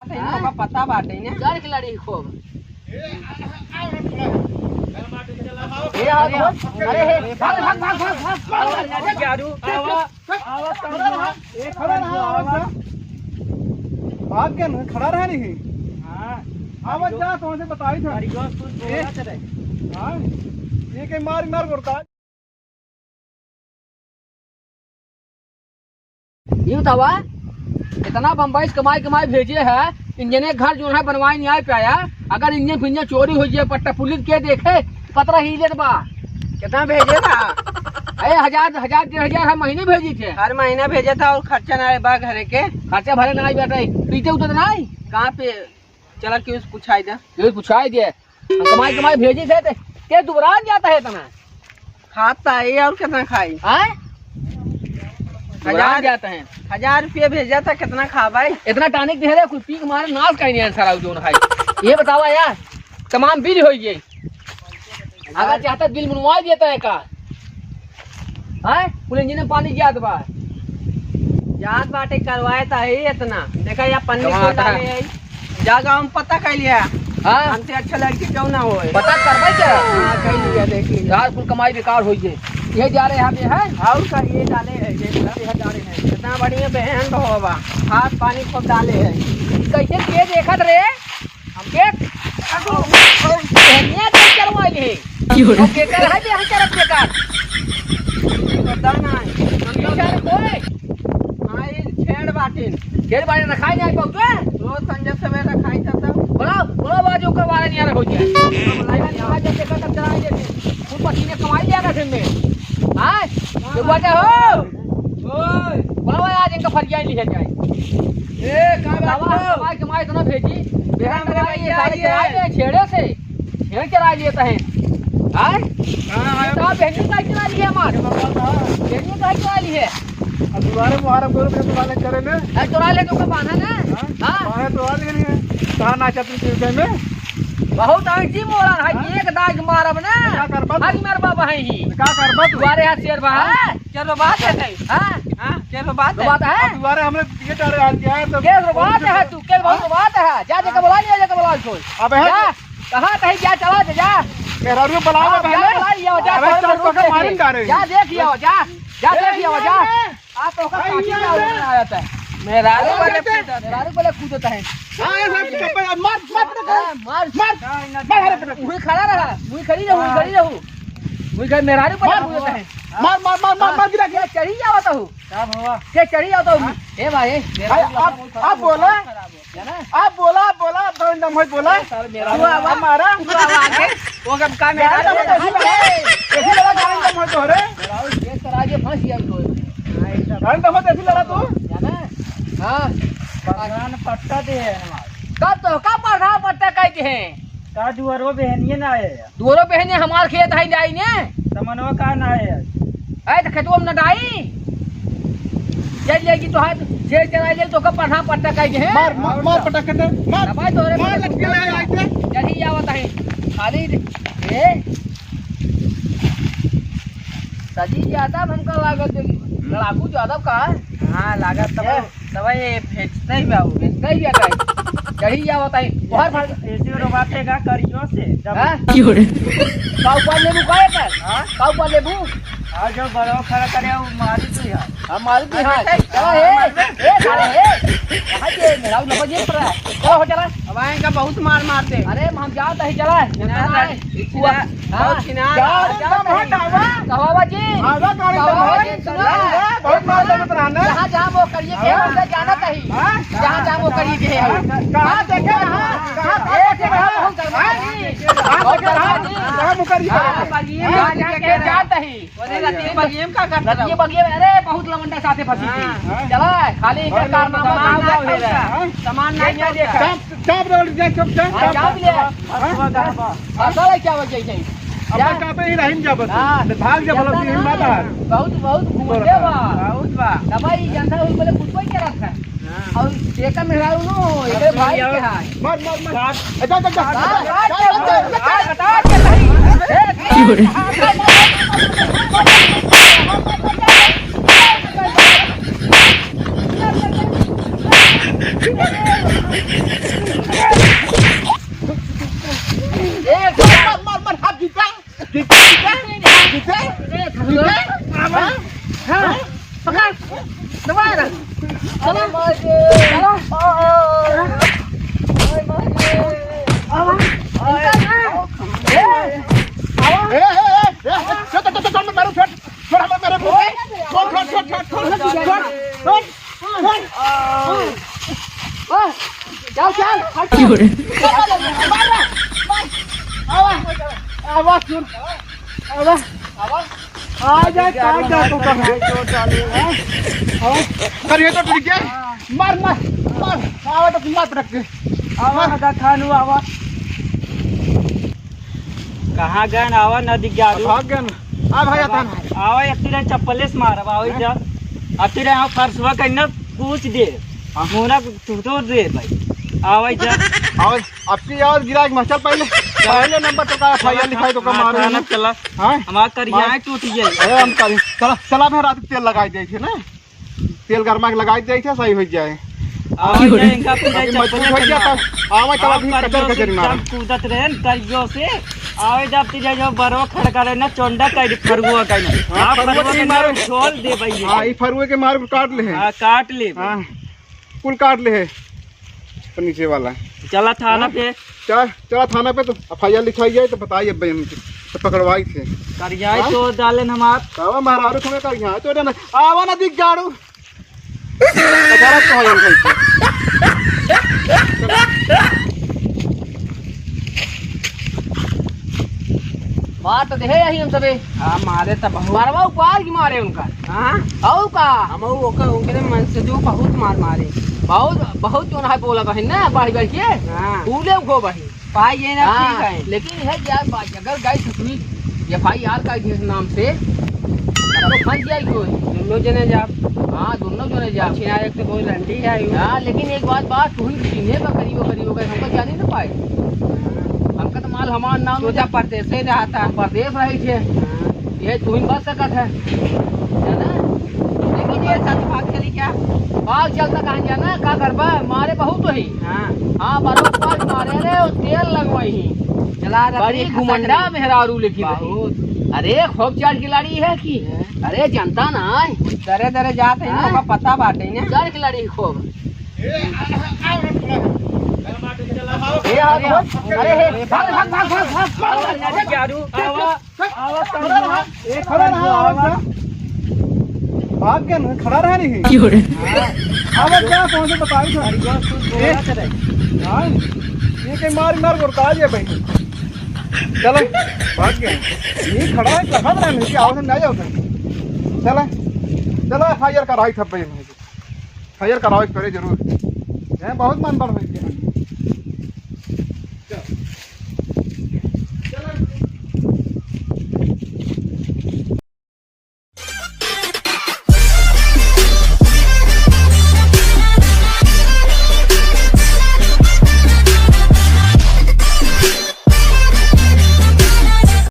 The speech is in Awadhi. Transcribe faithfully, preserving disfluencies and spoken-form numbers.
सही में ओका पता बाटे ना। जान के लड़ी खूब। ए, आओ, आओ। अरे, हे, भाग, भाग, भाग, भाग, भाग। आवा, आवा, ए, खड़ा रहा, आवा। भाग के ना, खड़ा रहा नहीं। हाँ। आवा जा, तुमसे बताई था। ए, हाँ। ये के मार, मार बोलता है। यूं बतावा, इतना बम्बई से कमाई कमाई भेजे है, इंजने घर जो है बनवाए नहीं आ पाया। अगर इंजन फिंजन चोरी हो जाए, पट्टा पुलिस के देखे, पतरा ही लेत बा। कितना भेजे था? अरे हजार, हजार डेढ़ हजार हर महीने भेजी थे। हर महीना भेजे था और खर्चा ना बा घरे के। खर्चा भरे ना आई बेटा, पीते उते ना आई। कहाँ पे? चला केहू से पुछाई दे। केहू से पुछाई दे। हम कमाई कमाई भेजी थे, ते, ते दुबरान जाता है इतना। खाता है और कितना खाई? हाँ? दुबरान हजार, जाता है। हजार रुपये भेजा था, कितना खा भाई? इतना टॉनिक दे रहे, कुछ पी के मारे नाश कहीं नहीं है सारा जो खाई। ये बतावा यार, तमाम बिल हो गए। अगर चाहता बिल बनवा देता है का? हैं? कुल इंजन में पानी जात बा। जात बाटे, करवाए त है इतना। देखा, या पन्नी कहाँ खोल आता डाले है? है। जा गाँव में पता कर लिया। हाँ। हमसे अच्छा लड़की क्यों ना होए? पता करबे क्या? हाँ, कर लिया, देख लिया। यार, कुल कमाई बेकार होई है। ये जा रहे हैं, हम ये है। और का ये डाले है, ये डाले है, जा रहे हैं। इतना बढ़िया बहन तो होबा। हाथ पानी खूब डाले है। कैसे के देखत रे? हमके बहनिया के चलवाई है। क्यों रे? हम केकर है जे हम करब बेकार? पता नहीं। हम बेकार कोई। हाँ, ये छेड़ बाटिन। छेड़ बाटिन रखाई नहीं पाऊ तो? रोज संझा सवेरे रखाई जाता। बोला, बोला बाजू का वाला नहीं आ रहा हो जाए। बोला, नहीं आ जाए, देखा तब चला जाए। खुद पसीने कमाई लिया था दिन में। हाँ? तो बाजा हो। ओए। बोला भाई, आज इनका फरिया लिया जाए। ए, का बात बाबा, हो? कमाई, कमाई इतना भेजी। बेटा, मेरे भाई, ये सारे चला लिए, छेड़े से। छेड़ चला लिए तहे। हाँ? हाँ, ये हाँ। तो बहनी का चला लिए हमार। ये बाबा था। बहनी का चला लिए। अब दोबारा मुहारम करो, फिर दोबारा करे में। अरे, तोरा ले तो का बांधा ना। हाँ? हाँ। बांधा तो आ लेने हैं। कहाँ नाचा तुम जीविका में? बहुत ऐसी मोरा है, हाँ? एक दाग मारब ना। क्या करबा तू? हरी मार बाबा है ही। क्या करबा तू? तुम्हारे यहाँ शेर बा, हाँ? हाँ? चलो बात है नहीं। हाँ? हाँ? चलो बात तो है। बात है? अब दोबारा हमने ये डाले हाल किया है तो के रो बात है तू, के रो हाँ? बात है। जा, जा के हाँ? बुला लिया, जा के बुला इसको। अब है जा। कहाँ कहीं जा, चला जा, जा। मेहरारू बुलाओ हाँ, पहले। जा बुला लिया, जा, अबे चल, तो के मारेंगे, अरे। जा देख लिया, जा। जा ए, देख लिया, ए, जा। ए। आप तो ओकर ए, काटी ए, ना ए। आया था। मेहरारू अरे, वाले ए, ए। कूदत है। मेहरारू वाले कूदत है। हाँ, ये सब चप्पल, मार, मार, मार, हाँ, मार। मार, मार, अरे, वही खड़ा रहा, वही खड़ी रहू, वही खड़ी रहू। वही खड़ी, मेहरारू पर मार, कूदत है। मार, मार, मार, मार, मार, गिरा, गिरा। चढ़ी जावत हूँ। का भवा? के चढ़ी जावत हूँ। हाँ? ए भाई, ए, भाई, आप, आप बोला। जाना? आप बोला, आप बोला, आप दो एकदम होई बोला। अरे साले मेरा तू आवा, हमारा। तू आवा आगे। वो कब का मेरा मेरा तो ऐसी लगा, ऐसी लगा गाड़ी एकदम होई तो रे। मेरा ये तो आगे फंस गया तो। गाड़ी तो मत ऐसी लगा तू। जाना? हाँ। प्रधान पट्टा दे है हमार। कब तो, कब प्रधान पट्टा कह दे हैं? का दुआरो बहनिए ना आए। दुआरो बहने हमार खेत है जाई ने। तमनवा का ना है? आए तो खेतवा में न डाई। चल जाएगी तो हाथ, जे चला ले तो का पढ़ा पट्टा कह दे। मार, मार, मार पटक के दे, मार। दबाई तो रे, मार लटके ले आई थे। चढ़ी जावत है। खाली ए। सजी ज्यादा हमका लागत है। लड़ाकू ज्यादा का है? हाँ, लागत तब। ए। तब ये भेजते ही बा वो। भेजते ही बा का? चढ़ी जावत है। बाहर भाग। ऐसे रोबाते का करियो से, जब हाँ? का ऊपर लेबू का एकर? हाँ? का ऊपर लेबू? हाँ, जो बड़ो खड़ा करे, वो मारी तू यार। हाँ, मारी तू, हाँ। अरे, चला, ए, ए, साले, ए। कहाँ के? मेरा नंबर ये पड़ा है। चला, हो, चला। अब आएगा, बहुत मार मारते। अरे, हम जात है, चला। ना, ना, ना। हाँ, बहुत छिनार। जा, जा, जा, जा, जा। कहावा जी। आवा, गाड़ी कहावा कहावा। जी, सुना। बहुत मार लगत रहा ना। जहाँ जाम वो करिए के, हाँ। हम तो जानत ही। हाँ? जहाँ जाम वो करिए के। हाँ? कहाँ देखे रहा? कहाँ, कहाँ देखे रहा? बहुत गरमा जी। कहाँ देखे रहा? बहुत गरमा जी। कहाँ मुकरी हाँ, करा? बगिए में हाँ, जाके जाके जात ही। अरे, रतिये बगिए में का करता रतिये रहो? बगिए में, अरे, बहुत लवंडा साथे फंसी थी। हाँ। चला, खाली इनका और कारनामा लवंडा सामान ना हो रहा। सामान नहीं ये देखा। देखा। चाप, चाप रहो, जा, चुप, जा, हाँ, चाप। चाप ले। हाँ? हाँ, साला क्या वजह है? अपना जा। चापे ही रहीन जा बस। हाँ। भाग जा, भला जा, की हिम्मत है। बहुत, बहुत घूमते बा। बहुत बा। दवाई जनता हुई बोले कुछ कोई क्या रखा है? हाँ। और एकर मेहरारू नो, एकर भाई के हाथ। मार, मार, मार। काट। ए, जा, जा, जा। काट, काट, काट, काट, काट, काट, काट। ए, मार, मार, मार, हाथ जीता। जीते, जीते, जीते, जीते। हाँ, हाँ, पकड़, दबा दे। चलो, चलो। आवा, आवा। ए, आवा। ए, ए, ए, ए, छोड़, छोड़, छोड़, छोड़, मारो, छोड़, छोड़, हमारे, मारो, छोड़, छोड़, छोड़। ओए, चल, चल, हट। की हो रे? आवा, आवा, सुन। आवा, आवा। आ जा, काट जा तो कहाँ? हाँ? आवा। कर ये तो टूट गया। मार, मार, मार। आवा तो मार पटक के। आवा, आवा। आधा खानू, आवा। कहाँ गए न आवा न दिख गया। भाग गए न। आ भाई, अब आता आ-, ना। आवा, एक तेरे चप्पले से मारब, आवा हैं? जा। अब तेरे यहाँ फरसवा कहीं ना पूछ दे। हाँ। मोरा तू तो दे भाई। आवा जा। आवा, अब की यार गिरा के चल पहले। पहले नंबर तो का एफ आई आर लिखाई तो का हाँ, मारे थाना ना। चला। हाँ? हमारा करिया मार। टूट गया। अरे हम करी। चला, चला मैं रात तेल लगाई दे थे ना। तेल गरमा के लगाई दे थे, सही हो जाए। आवा जा, इनका पूरा अभी मजबूत चप्पल हो गया पहना। तब आवा तब आप अभी करियो कचर से कचर मारा। एकदम कूदत रहे न करियो से। आवे जब तुझे जो बरो खड़ करे ना, चोंडा कह दे, फरुआ कह दे। हाँ, आप फरुआ फरुआ के के मारो। नाम छोड़ दे भाई। हाँ, ये फरुए के मार काट ले है। हाँ, काट ले भाई। हाँ, कुल काट ले है। तो नीचे वाला। चला थाना हाँ? पे। चल, चला थाना पे तो एफ आई आर लिखाई जाए तो बताइए अब बहन के। तो पकड़वाई थे। करियाई हाँ? तो डाले न हमार। बाबा महाराज तुम्हें करियाई तो ना। आवा ना दिख गाड़ू। अठारह सौ हो गया। मार तो देहे यही हम सबे। हाँ, मारे तो बहुत। मरवा उपार की मारे उनका। हाँ? और का? हम ओकर, ओकरे मन से जो बहुत मार मारे। बहुत, बहुत जो ना बोला बहिन ना, बढ़ बढ़ के। हाँ। फूले उगो बहिन। पाई ये ना हाँ, ठीक है। लेकिन है यार, बा-, अगर गए ससुरी एफ आई आर का इस नाम से, तो फंस जाए क्यों? दोनों जने जाब। हाँ, दोनों जने जाब। छिना एक तो कोई लंडी है, यू। हाँ, लेकिन एक बात, बात तू ही चिन्हे बा करियो, करियो गए, हमका जाने ना पाए। हमका तो माल हमार नाम तो जब परदेसे रहा था। हम परदेस रहे थे। हाँ। ये तू ही बच सकत है। है ना? लेकिन ये सच भाग चली क्या? भाग चलता कहाँ जाना? का करबा? मारे बहुत ही। हाँ। हाँ, बरोबर मारे रे, और तेल लगवाई ही। चला रहा बड़ी है, घुमंडा खसक मेहरारू लेके रही। बहुत। अरे, खूब चढ़ के लड़ी है कि? हैं? अरे, जनता ना है। दरे दरे जात है ना, हाँ? ओका पता बाटे ना। चढ़ के लड़ी खूब। ए, आ, आ, आ, ए, आ, अरे, अरे, भाग, भाग, भाग, भाग, भाग, भाग। आवा। आवा, खड़ा रहा। ए, खड़ा रहा, आवा। भाग गया ना, खड़ा रहा नहीं। की हो रे? आवा, क्या, कौन से बताई था? अरे, कुछ बोला ए, था नहीं। हाँ, ये के मार, मार, गुरका दिया भाई। चलो, भाग गया। ये खड़ा है, कहाँ रहा नहीं, क्या आवाज नहीं आया उधर। चलो, चलो, एफ आई आर कराई था भाई। एफ आई आर करावे के पड़े जरूर। हैं, बहुत मन बढ़ हो गया।